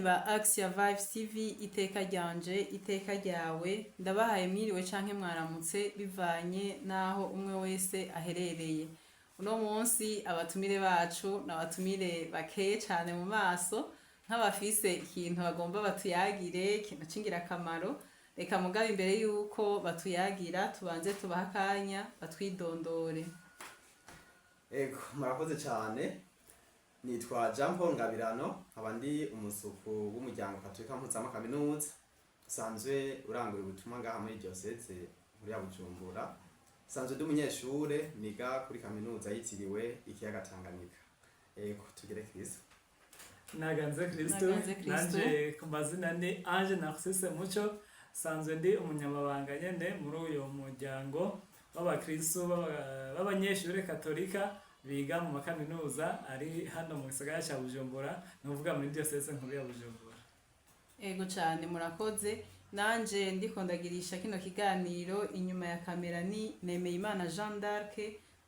Ba Axia Vibes TV, iteka ryanje, iteka ryawe, ndabahaye mwiriwe canke mwaramutse bivanye n'aho umwe wese aherereye. Uno munsi abatumire bacu ni abatumire bakeye cane mu maso, nk'abafise ikintu bagomba batuyagire, ikintu c'ingirakamaro. Reka mugabe imbere yuko batuyagira tubanze tubahe akanya batwidondore. Ego, murakoze cyane. Nitwa Jean Paul Ngabirano, nkaba ndi umusuku w'umuryango Katolika Mpuzamakaminuza usanzwe urangura ubutumwa ngaha muri diocèse nkuru ya Bujumbura. Nsanzwe ndi umunyeshure niga kuri kaminuza yitiriwe ikiyaga Tanganyika. Ego, tugere Kristo. Naganze Kristo. Naganze Kristo. Nanje ku mazina ni Ange Narcisse Muco, sanzwe ndi umunyamabanga nyene muri uyo muryango w'abakristo b'abanyeshure katolika biga mu makaminuza ari hano mu gisagara ca Bujumbura, ni ukuvuga muri diocèse nkuru ya Bujumbura. Ego cane, murakoze. Nanje ndiko ndagirisha kino kiganiro inyuma ya kamera ni Nemeyimana Jean d'Arc,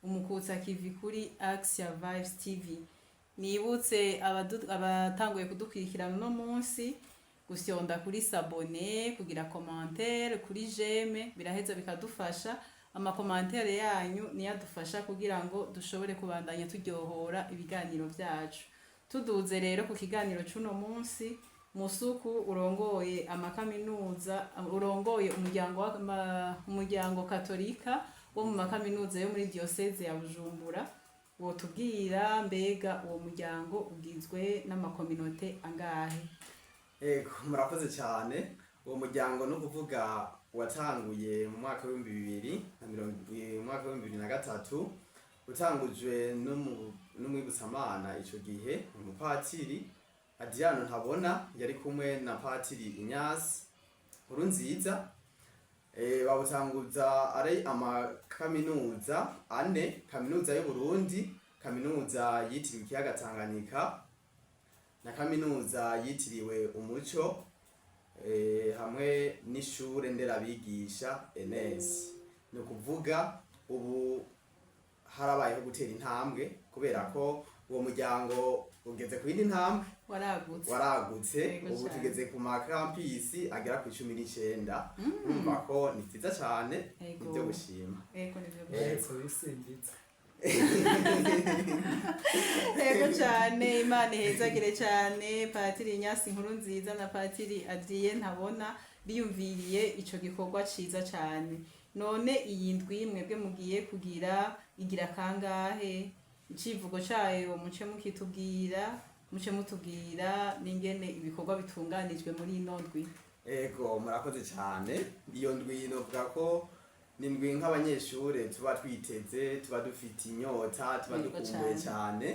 umukutsa kivi kuri Axia Vibes TV. Nibutse abatanguye kudukurikirana uno munsi gufyonda kuri s'abonner, kugira commentaire, kuri j'aime, biraheza bikadufasha. Ama commentaires yanyu niyo adufasha kugira ngo dushobore kubandanya turyohora ibiganiro vyacu. Tuduze rero ku kiganiro c'uno munsi, Musuku urongoye amakaminuza, urongoye umuryango katolika wo mu makaminuza yo muri diocèse ya Bujumbura, wotubwira mbega uwo muryango ugizwe n'ama communautés angahe? Ego, murakoze cyane. Uwo muryango no kuvuga watanguye mu mwaka w'ibihumbi bibiri na mirongo mu mwaka wa 2003, utangujwe n'umwibutsamana ico gihe, umupatiri Adriano Ntabona, yari kumwe na Patiri Inyasi Nkurunziza. Bawutanguza ari amakaminuza ane: Kaminuza y'u Burundi, Kaminuza yitiriwe ikiyaga Tanganyika na Kaminuza yitiriwe Umuco, hamwe n'ishure nderabigisha ENS. Ni ukuvuga ubu harabayeho gutera intambwe, kubera ko uwo muryango ugeze ku yindi ntambwe. Waragutse. Waragutse. Yego Ubu cane. tugeze ku ma campus agera ku 19. Urumva ko ni vyiza cane. Nivyo gushima. Ego, nivyo. Uhetse wisimbitse. Ego cane, Imana ihezagire cane Patiri Inyasi Nkurunziza na Patiri Adrien Ntabona biyumviriye ico gikorwa ciza cane. None iyi ndwi mwebwe mugiye kugira igira kangahe? Icivugo cayo muce mukitubwira, muce mutubwira n'ingene ibikorwa bitunganijwe muri ino ndwi. Ego, murakoze cyane. Iyo ndwi novuga ko ni ndwi nk'abanyeshure tuba twiteze, tuba dufite inyota, tuba dukumbuye cyane,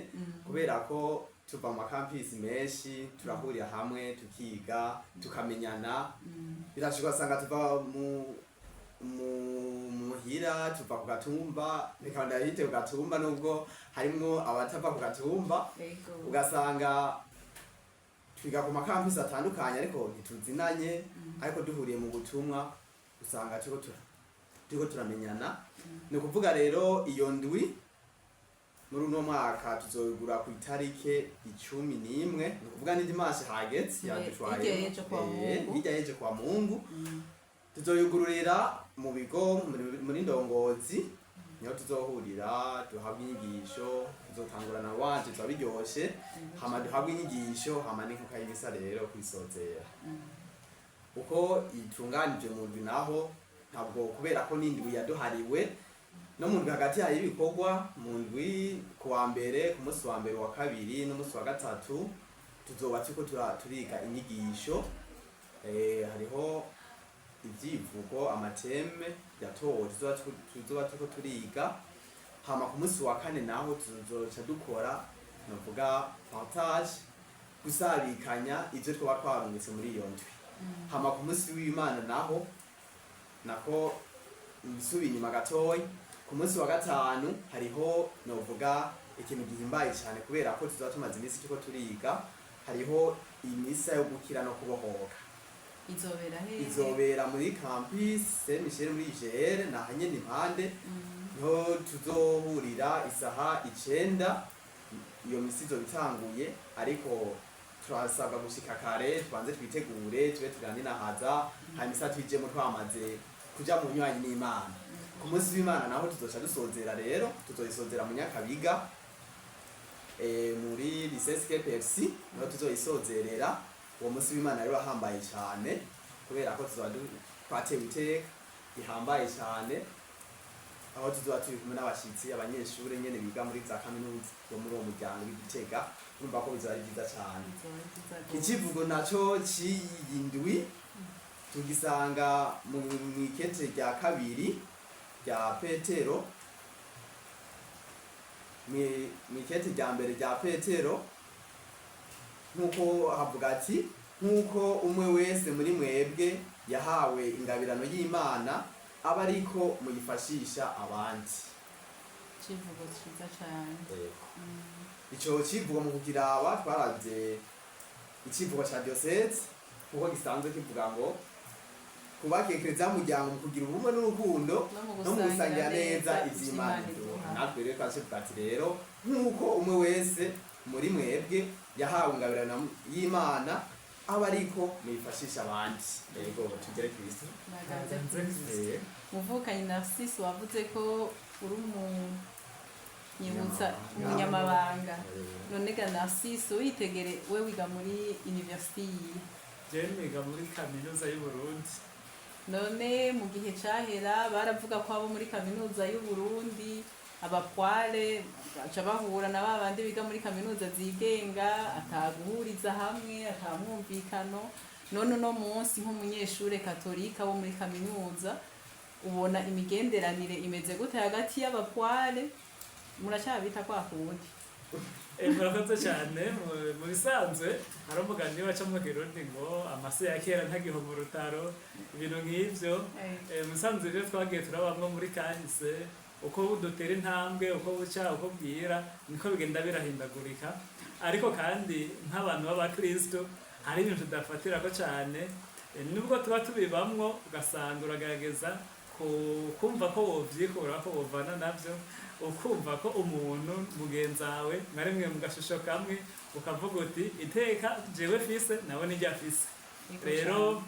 kubera ko tuva mu ma campus menshi, turahurira hamwe, tukiga, tukamenyana. Birashika ugasanga tuva mu muhira, tuva ku gatumba, reka ndabite ku gatumba nubwo harimwo abatava ku gatumba. Ugasanga twiga ku ma campus atandukanye ariko ntituzinanye, ariko duhuriye mu butumwa usanga turiko turamenyana. Ni ukuvuga rero iyo ndwi muri uno mwaka tuzoyigura ku itarike 11, ni ukuvuga ni dimanche hageze yadushwaye. Hirya y'ejo kwa Mungu. Hirya y'ejo kwa Mungu tuzoyugururira mu bigo muri ndongozi, niho tuzohurira duhabwa inyigisho. Tuzotangurana wanje, tuba biryoshe, hama duhabwe inyigisho, hama n'inkuka y'imisa rero kwisozera. Uko itunganije mu ndwi naho, ntabwo kubera ko n'indwi yaduhariwe, no mu ndwi hagati hari ibikorwa. Mu ndwi ku wa mbere, ku munsi wa mbere, wa kabiri n'umunsi wa gatatu tuzoba turiko turiga inyigisho. Hariho ivyivugo, ama thèmes yatowe tuzoba turiko turiga. Hama ku munsi wa kane naho tuzoca dukora novuga partage, gusabikanya ivyo twaba twarungitse muri iyo ndwi. Hama ku munsi w'Imana naho, nako nsubiye inyuma gatoyi, ku munsi wa gatanu hariho novuga ikintu gihimbaye cyane, kubera ko tuzaba tumaze iminsi turiko turiga. Hariho imisa yo gukira no kubohoka. Izobera hehe? Izobera muri campus Saint Michel muri IGR, na hanyene impande, niho tuzohurira isaha 9. Iyo misi izoba itanguye, ariko Turasabwa gushika kare, tubanze twitegure, tube turaninahaza, hanyuma isa tuyijemo twamaze kuja mu nywanyi n'Imana. Ku munsi w'Imana naho tuzoca dusozera, rero tuzoyisozera mu Nyakabiga, muri lycée KPFC niho tuzoyisozerera. Uwo munsi w'Imana rero ahambaye cyane, kubera ko tuzoba twatewe iteka rihambaye cyane, aho tuzoba turi kumwe n'abashitsi, abanyeshure nyene biga muri za kaminuza bo muri uwo muryango w'Igitega. Urumva ko bizoba ari vyiza cane. Bizoba ari vyiza gose. Ikivugo naco c'iyi ndwi tugisanga mu mwikete rya kabiri rya Petero, mwikete rya mbere rya Petero, nk'uko havuga ati: "Nk'uko umwe wese muri mwebwe yahawe ingabirano y'Imana, aba ariko muyifashisha abandi." Icivugo ciza cane. Ico kivugo mu kukiraba, twaravye icivugo ca diocèse kuko gisanzwe kivuga ngo kubaka ekereziya muryango mu kugira ubumwe n'urukundo no mu no mu gusangira neza ivy'Imana iduha. Natwe rero twacivuga ati rero nk'uko umwe wese muri mwebwe yahawe ingabirano y'Imana, aba ariko muyifashisha abandi. Yego, tugere Kristo. Naganze. Naganze. Kristo. Muvukanyi Narcisse, wavuze ko uri umunyibutsa, umunyamabanga. None ga Narcisse, witegere we wiga muri université yihe? Jewe niga muri Kaminuza y'u Burundi. None mu gihe cahera baravuga ko abo muri Kaminuza y'u Burundi abapoire baca bahura na ba bandi biga muri kaminuza zigenga, ataguhuriza hamwe, atamwumvikano. None uno munsi, nk'umunyeshure katolika wo muri kaminuza, ubona imigenderanire imeze gute hagati y'abapoire? Muracabita kwa kundi? Murakoze cyane. Mu bisanzwe hari umugani waca mu Kirundi ngo amase ya kera ntagiho mu rutaro, ibintu nk'ivyo. Mu bisanzwe rero twagiye turabamwo muri kahise, uko dutera intambwe, uko buca uko bwira, niko bigenda birahindagurika. Ariko kandi nk'abantu b'abakristo hari ibintu tudafatirako cyane. Nubwo tuba tubibamwo, ugasanga uragerageza kumva ko wovyikura, ko wovana navyo, ukumva ko umuntu mugenzawe mwari mwe mu gashusho kamwe, ukavuga uti iteka jewe fise nawe niryo afise. Rero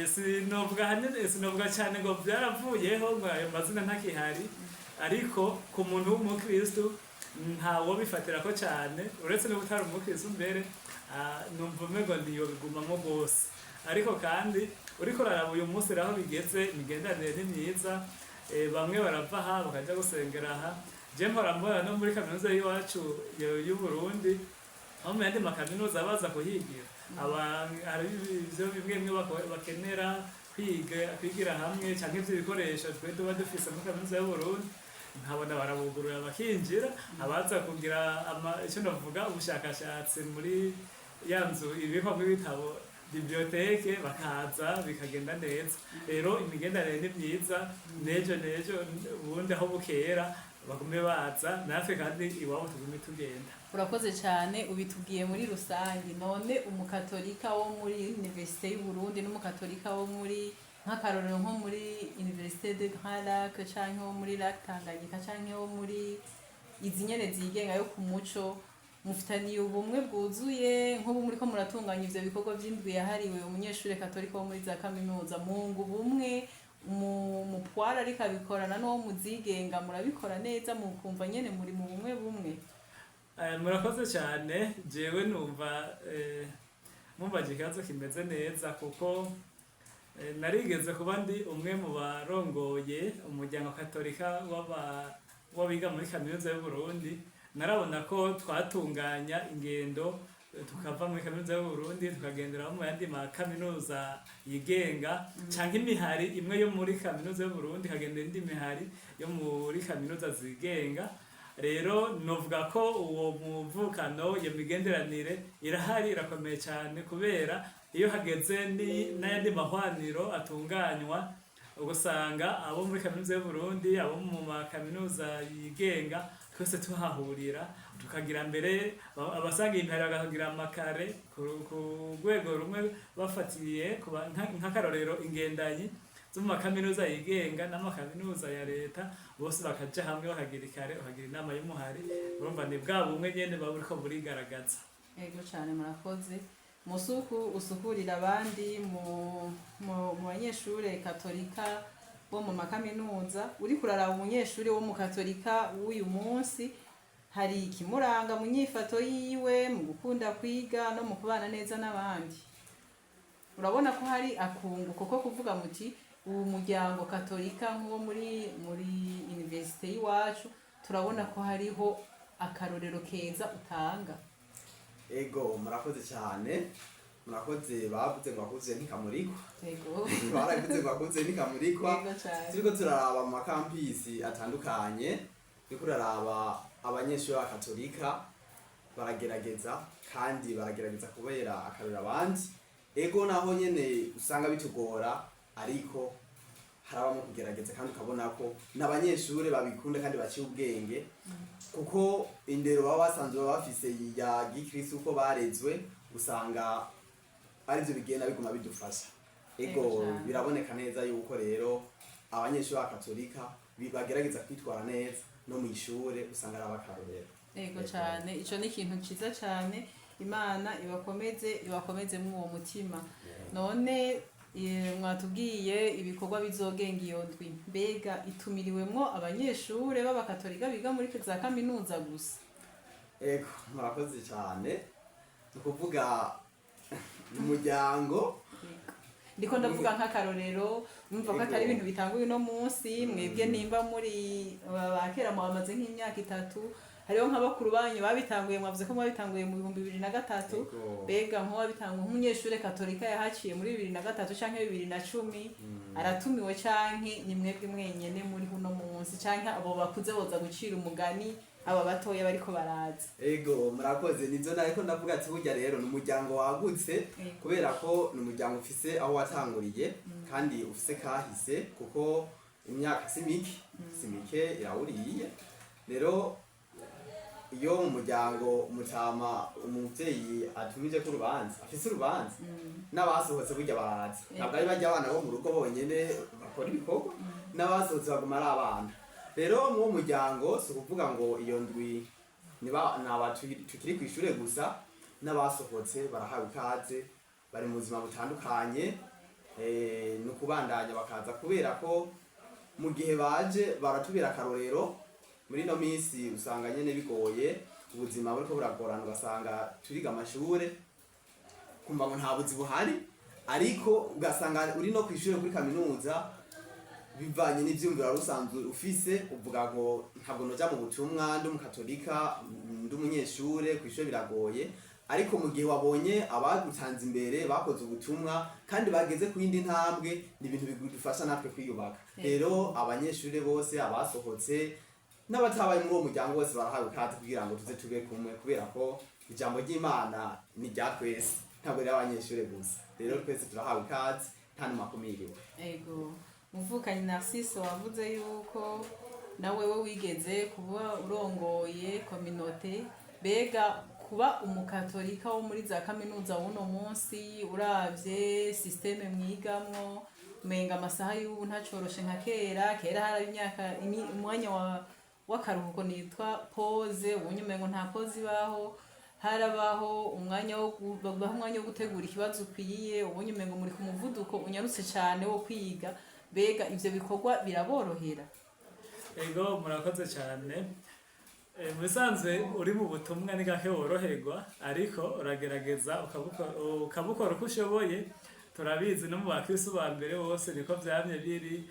sinovuga hanini, sinovuga cyane ngo byaravuyeho, ngo ayo mazina ntakihari, ariko ku muntu w'umukristu ntawo bifatira ko cyane, uretse no utari umukristu mbere, numva umengo ntiyobigumamo rwose. Ariko kandi uriko uraraba uyu munsi rero aho bigeze, imigenderanire ni myiza. Bamwe barava aha bakaja gusengera aha. Je mpora mbona no muri kaminuza y'iwacu y'u Burundi, aho mu yandi makaminuza baza kuhigira, aba hari ivyo bimwe bimwe bakenera kwiga, kwigira hamwe, canke ivyo bikoresho twe tuba dufise muri Kaminuza y'u Burundi, nkabona barabugurura bakinjira. Abaza kugira ico novuga ubushakashatsi muri ya nzu ibikwamwo ibitabo, bibliothèque, bakaza bikagenda neza. Rero imigenderanire ni myiza, n'ejo n'ejo ubundi aho bukera bagume baza, natwe kandi iwabo tugume tugenda. Urakoze cyane, ubitubwiye muri rusange. None umukatolika wo muri Université y'u Burundi n'umukatolika wo muri, nk'akarorero, nko muri Université de Grands Lacs, canke wo muri Lac Tanganyika, canke wo muri izi nyene zigenga yo ku muco, mufitaniye ubumwe bwuzuye? Nk'ubu muriko muratunganya ivyo bikorwa vy'indwi yahariwe umunyeshure katolika wo muri za kaminuza, mungu bumwe mu mupoire ariko abikorana n'uwo muzigenga, murabikora neza, mukumva nyene muri mu bumwe bumwe? Murakoze cyane. Jewe numva mumbaje ikibazo kimeze neza, kuko narigeze kuba ndi umwe mu barongoye umuryango katolika w'abiga muri Kaminuza y'u Burundi. Narabona ko twatunganya ingendo, tukava muri Kaminuza y'u Burundi tukagendera mu yandi makaminuza yigenga, canke imihari imwe yo muri Kaminuza y'u Burundi ikagendera indi mihari yo muri kaminuza zigenga. Rero novuga ko uwo muvukano, iyo migenderanire irahari, irakomeye cyane, kubera iyo hageze n'ayandi mahwaniro atunganywa, ugasanga abo muri Kaminuza y'u Burundi, abo mu makaminuza yigenga, twese tuhahurira, tukagira mbere abasaga impera bakagira amakare ku rwego rumwe, bafatiye nk'akarorero ingendanyi zo mu makaminuza yigenga n'amakaminuza ya leta, bose bakaja hamwe bakagira ikare, bakagira inama y'umuhari. Urumva ni bwa bumwe nyene buba buriko burigaragaza. Yego cyane, murakoze. Musuku usukurira abandi mu banyeshure katolika bo mu makaminuza. Uriko uraraba umunyeshuri wo mu katolika w'uyu munsi, hari ikimuranga mu nyifato yiwe, mu gukunda kwiga no mu kubana neza n'abandi? Urabona ko hari akunguko ko kuvuga muti uwu muryango katolika nk'uwo muri université y'iwacu, turabona ko hariho akarorero keza utanga? Ego, murakoze cyane, murakoze. Bavuze ngo akuze ntikamurikwa. Baravuze ngo akuze ntikamurikwa. Yego cyane. Turiko turaraba mu makampisi atandukanye, turiko turaraba abanyeshuri b'abakatolika baragerageza, kandi baragerageza kubera akarorero abandi. Ego, naho nyene usanga bitugora, ariko harabamo kugerageza, kandi ukabona ko n'abanyeshuri babikunda kandi baciye ubwenge, kuko indero baba basanzwe bafise ya gikristo, uko barezwe, usanga arivyo bigenda biguma bidufasha. Ego. Yego cane. Biraboneka neza yuko rero abanyeshuri b'abakatolika bagerageza kwitwara neza no mu ishure, usanga ari abakarorero. Yego cyane, ico ni ikintu ciza cyane. Imana ibakomeze, ibakomeze mw'uwo mutima. None mwatubwiye ibikorwa bizogenga iyo ndwi. Mbega itumiriwemwo abanyeshure b'abakatolika biga muri za kaminuza gusa? Ego, murakoze cyane. Ni ukuvuga umuryango. Ndiko ndavuga nk'akarorero, numva ko atari ibintu bitanguye uno munsi. Mwebwe nimba muri ba kera, mwamaze nk'imyaka 3, hariho nka bakuru banyu babitanguye. Mwavuze ko mwabitanguye mu 2003. Ego. Mbega nk'uwabitanguye, nk'umunyeshure katolika yahaciye muri 2003 canke 2010, aratumiwe, canke ni mwebwe mwenyene muri uno munsi, canke abo bakuze boza gucira umugani aba batoya bariko baraza? Ego, murakoze. Nivyo nariko ndavuga ati burya rero ni umuryango wagutse, kubera ko ni umuryango ufise aho watanguriye kandi ufise kahise, kuko imyaka si mike, si mike irawuriye. Rero iyo mu muryango mutama umuvyeyi atumije ko urubanza, afise urubanza, n'abasohotse burya baraza. Ntabwo ari barya abana bo mu rugo bonyene bakora ibikorwa, n'abasohotse baguma ari abana. Rero mu uwo muryango si ukuvuga ngo iyo ndwi niba ni aba tukiri ku ishure gusa, n'abasohotse barahawe ikaze, bari mu buzima butandukanye. Ni ukubandanya bakaza, kubera ko mu gihe baje baratubera akarorero. Muri ino minsi usanga nyene bigoye, ubuzima buriko buragorana, ugasanga turiga amashure kumva ngo nta buzi buhari, ariko ugasanga uri no kw'ishure kuri kaminuza, bivanye n'ivyiyumviro wari usanzwe ufise, uvuga ngo ntabwo noja mu butumwa, ndi umukatolika, ndi umunyeshure kw'ishure, biragoye. Ariko mu gihe wabonye abagutanze imbere bakoze ubutumwa kandi bageze ku yindi ntambwe, ni ibintu bidufasha natwe kwiyubaka. Rero abanyeshure bose, abasohotse n'abatabaye muri uwo muryango, bose barahawe ikaze kugira ngo tuze tube kumwe, kubera ko ijambo ry'Imana ni irya twese, ntabwo rero abanyeshure gusa. Rero twese turahawe ikaze, nta n'umwe akumiriwe. Ego, muvukanyi Narcisse, wavuze yuko nawe we wigeze kuba urongoye communauté. Mbega kuba umukatolika wo muri za kaminuza w'uno munsi, uravye système mwigamwo, umenga amasaha y'ubu ntacoroshe nka kera. Kera hari imyaka umwanya w'akaruhuko nitwa pause, ubu umengo nta pause ibaho. Harabaho umwanya wo baguha umwanya wo gutegura ikibazo ukwiye, ubu umengo muri ku muvuduko unyarutse cyane wo kwiga. Mbega ivyo bikorwa biraborohera? Ego, murakoze cyane. Mu bisanzwe uri mu butumwa ni gake woroherwa, ariko uragerageza ukabukora uko ushoboye. Turabizi, no mu bakristo ba mbere bose niko vyamye biri.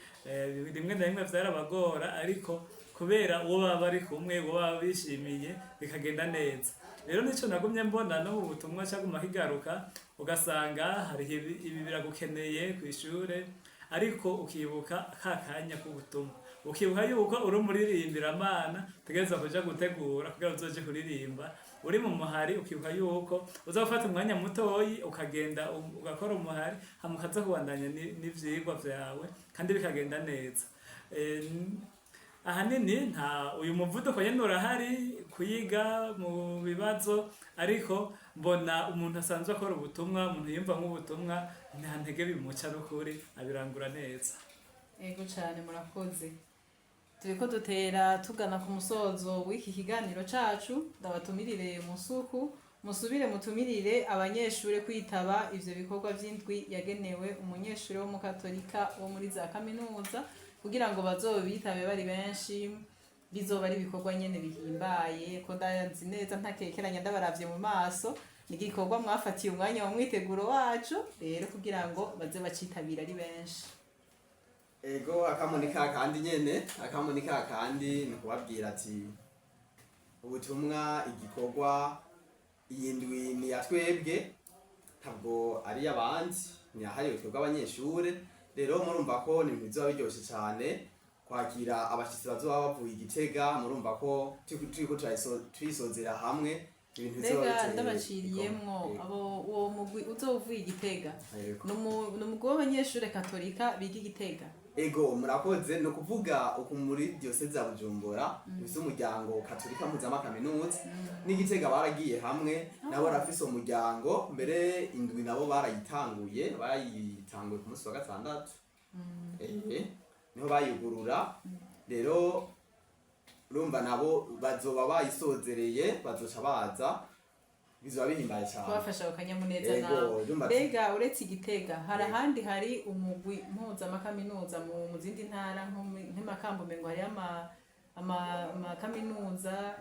Rimwe na rimwe vyarabagora, ariko kubera uwo baba bari kumwe, uwo baba bishimiye, bikagenda neza. Rero nico nagumye mbona no mu butumwa caguma kigaruka, ugasanga hariho ibi biragukeneye kw'ishure, ariko ukibuka ka kanya k'ubutumwa, ukibuka yuko uri umuririmbira-mana, utegerezwa kuja gutegura kugira uzoje kuririmba. Uri mu muhari, ukibuka yuko uza gufata umwanya mutoyi ukagenda ugakora umuhari, hama ukaza kubandanya n'ivyigwa vyawe, kandi bikagenda neza. Ahanini nta uyu muvuduko nyene urahari kuyiga mu bibazo, ariko mbona umuntu asanzwe akora ubutumwa, umuntu yumva nk'ubutumwa, nta ntege bimuca, n'ukuri abirangura neza. Ego cyane, murakoze. Turiko dutera tugana ku musozo w'iki kiganiro cacu. Ndabatumirire Musuku. Musubire mutumirire abanyeshure kwitaba ivyo bikorwa vy'indwi yagenewe umunyeshure w'umukatolika wo muri za kaminuza, kugira ngo bazobitabe bari benshi. Bizoba ari ibikorwa nyene bihimbaye, ko ndazi neza ntakekeranya, ndabaravye mu maso, ni igikorwa mwafatiye umwanya wa mwiteguro wacu rero, kugira ngo baze bacitabira ari benshi. Ego, akamo ni ka kandi nyene, akamo ni ka kandi, ni ukubabwira ati ubutumwa, igikorwa, iyi ndwi ni ya twebwe, ntabwo ari iy'abandi, ni yahariwe twebwe abanyeshure. Rero murumva ko ni ibintu bizoba biryoshe cane kwakira abashitsi bazoba bavuye i Gitega. Murumva ko turiko tuyisozera hamwe, ibintu bizoba Mbega biteye ndabaciriyemwo, igomwe. abo uwo mugwi uzovuye i Gitega, Yego. ni umugwi w'abanyeshure katolika biga i Gitega? Ego, murakoze. Ni ukuvuga uku, muri diyoseze ya Bujumbura dufise umuryango katolika mpuzamakaminuza, n'Igitega baragiye hamwe nabo barafise umuryango. Mbere indwi nabo barayitanguye ku munsi wa gatandatu, niho bayugurura. Rero urumva nabo bazoba bayisozereye, bazoca baza, bizoba bihimbaye cane. Kubafasha akanyamuneza. Ego, Nawe urumva mbega uretse Igitega hari Yego. ahandi hari umugwi mpuzamakaminuza mu zindi ntara, nko nk'imakambo mengo hariyo amakaminuza,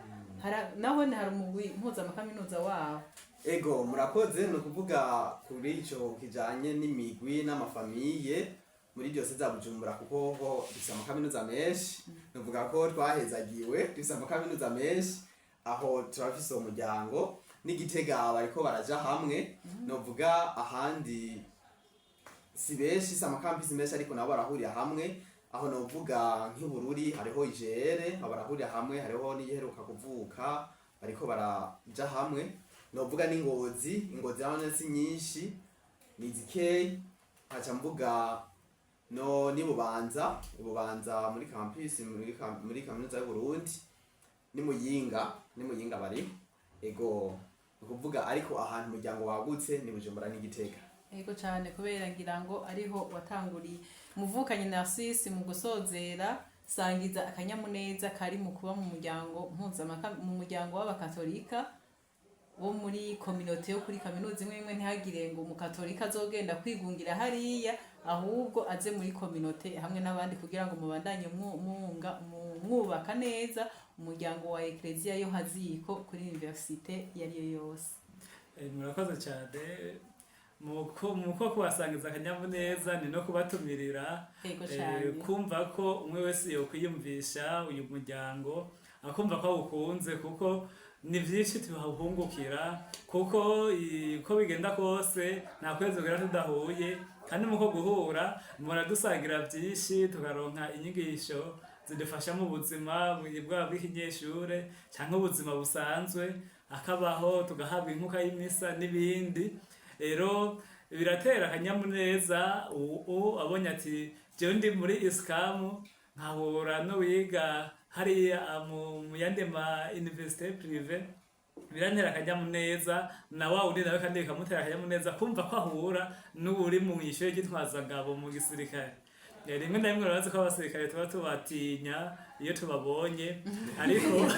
nahone hari umugwi mpuzamakaminuza wawo? Ego, murakoze. Ni ukuvuga kuri ico kijanye n'imigwi n'amafamiye muri diyoseze ya Bujumbura, kuko ho dufise amakaminuza menshi, nuvuga ko twahezagiwe, dufise amakaminuza menshi. Aho turafise uwo muryango, n'Igitega bariko baraja hamwe. Novuga ahandi si benshi, si amakampisi menshi, ariko nabo barahurira hamwe. Aho novuga nk'ibururi hariho ijere, aho barahurira hamwe, hariho n'iyiheruka kuvuka, bariko baraja hamwe. Novuga n'Ingozi, Ingozi naho si nyinshi, ni zikeyi. Nkaca mvuga no ni Bubanza, Ibubanza muri campus, muri kaminuza y'Uburundi, ni Muyinga bariho. Ego, ni ukuvuga ariko ahantu umuryango wagutse ni Bujumbura n'Igitega. Ego cyane, kubera ngira ngo ariho watanguriye. Muvukanye Narcisse, mu gusozera, sangiza akanyamuneza kari mu kuba mu muryango mpuzamaka, mu muryango w'abakatolika wo muri communauté yo kuri kaminuza imwe imwe. Ntihagire ngo umukatolika azogenda kwigungira hariya, ahubwo aze muri communauté hamwe n'abandi, kugira ngo mubandanye mwubaka neza umuryango wa ekleziya yo haziko kuri université iyo ari yo yose. Murakoze cyane. Mu ko kubasangiza akanyamuneza ni no kubatumirira, kumva ko umwe wese yokwiyumvisha uyu muryango, akumva ko awukunze, kuko ni byinshi tuhahungukira, kuko uko bigenda kose nta kwezi kugera tudahuye, kandi muko guhura muradusangira byinshi, tukaronka inyigisho zidufasha mu buzima bwaba bw'ikinyeshure cyangwa ubuzima busanzwe, akabaho tugahabwa inkuka y'imisa n'ibindi. Rero biratera akanyamuneza ubu abonye ati jewe ndi muri ISCAM, nkahura n'uwiga hariya mu yandi ma université privé, birantera akanyamuneza, na wa wundi nawe kandi bikamutera akanyamuneza kumva ko ahura n'uri mu ishure ry'intwazangabo mu gisirikare. Rimwe na rimwe urabazi ko abasirikare tuba tubatinya iyo tubabonye, ariko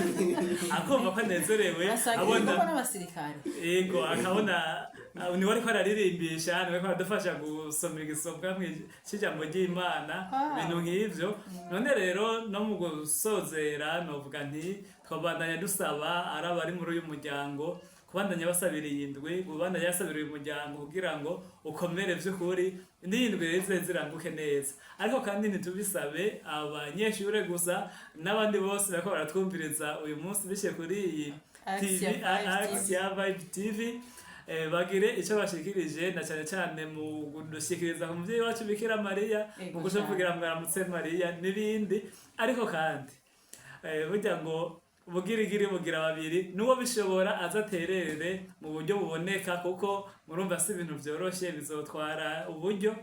akumva ko anezerewe Basangira abona ibikorwa n'abasirikare. Ego, akabona niwe ariko araririmbisha, niwe ariko aradufasha gusoma igisomwa c'ijambo ry'Imana, ibintu nk'ivyo. None rero no mu gusozera novuga nti twabandanya dusaba ari abari muri uyu muryango kubandanya basabira iyi ndwi, kubandanya basabira uyu muryango kugira ngo ukomere vy'ukuri, n'iyi ndwi rero ize ziranguke neza. Ariko kandi ntitubisabe abanyeshure gusa, n'abandi bose bariko baratwumviriza uyu munsi bishe kuri iyi Axia TV, Vibe TV. Axia Vibe TV, bagire icyo bashikirije, na cyane cyane mu kudushikiriza ku muvyeyi wacu Bikira Mariya, mu kuvugira mwaramutse Mariya n'ibindi. Ariko kandi burya ngo ubugirigiri bugira babiri, n'uwo bishobora aza aterere mu buryo buboneka, kuko murumva si ibintu vyoroshe, bizotwara uburyo,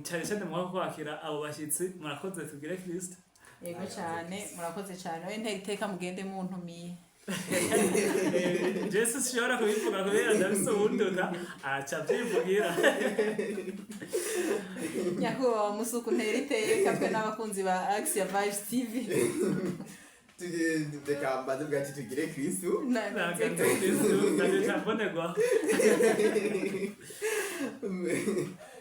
cyane cyane mu kwakira abo bashyitsi. Murakoze, tugire Kristo. Yego cyane, murakoze cyane. We ntera iteka, mugende muntumiye. Jesu sishobora kubivuga kubera ndabise uwunduta aca avyivugira. Nyakubahwa Musuku, ntera iteka twe n'abakunzi ba Axia Vibes TV. Reka mbanze bwa ati tugire Kristu. Naganze Kristu, ndaje cambonerwa.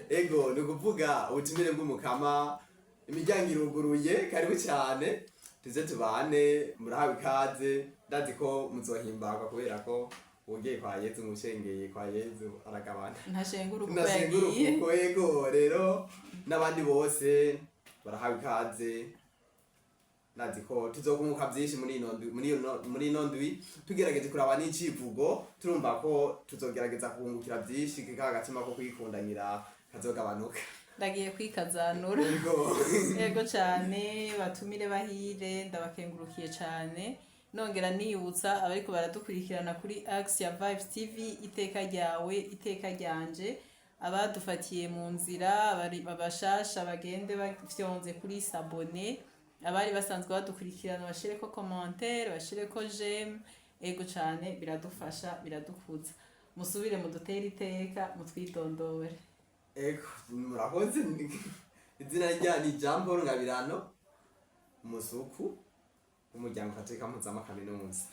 Ego, ni ukuvuga ubutumire bw'Umukama, imiryango iruguruye, karibu cyane, tuze tubane, murahawe ikaze. Ndazi ko muzohimbarwa kubera ko ugiye kwa Yezu, mushengeye kwa Yezu aragabana. Ntashengura uko Nashengura yagiye. Uko ego rero n'abandi bose barahawe ikaze. Ndazi ko tuzokunguka byinshi muri ino ndwi. Tugerageje kuraba n'icivugo, turumva ko tuzogerageza kungukira byinshi, ka agatima ko kwikundanira kazogabanuka. Ndagiye kwikazanura. Ego. Yego cyane, batumire bahire, ndabakengurukiye cyane. Nongera nibutsa abariko baradukurikirana kuri Axia Vibes TV, iteka ryawe iteka ryanje, abadufatiye mu nzira bari babashasha bagende bafyonze kuri s'abonner, abari basanzwe badukurikirana bashireko commentaire, bashireko j'aime. Ego cyane, biradufasha, biradukuza. Musubire mudutere iteka, mutwidondore. Ego, murakoze. Izina rya ni Jean Paul Ngabirano, umusuku w'umuryango Katolika Mpuzamakaminuza.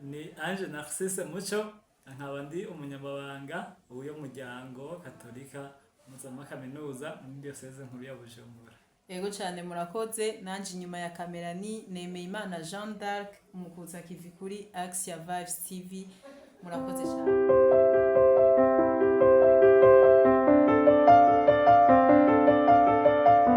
Ni Ange Narcisse Muco, nkaba ndi umunyamabanga w'uyo muryango Katolika Mpuzamakaminuza muri Diyoseze Nkuru ya Bujumbura. Yego cyane, murakoze. Nanje inyuma ya kamera ni Nemeyimana Jean d'Arc, umukuza kivi kuri Axia Vibes TV. Murakoze cyane.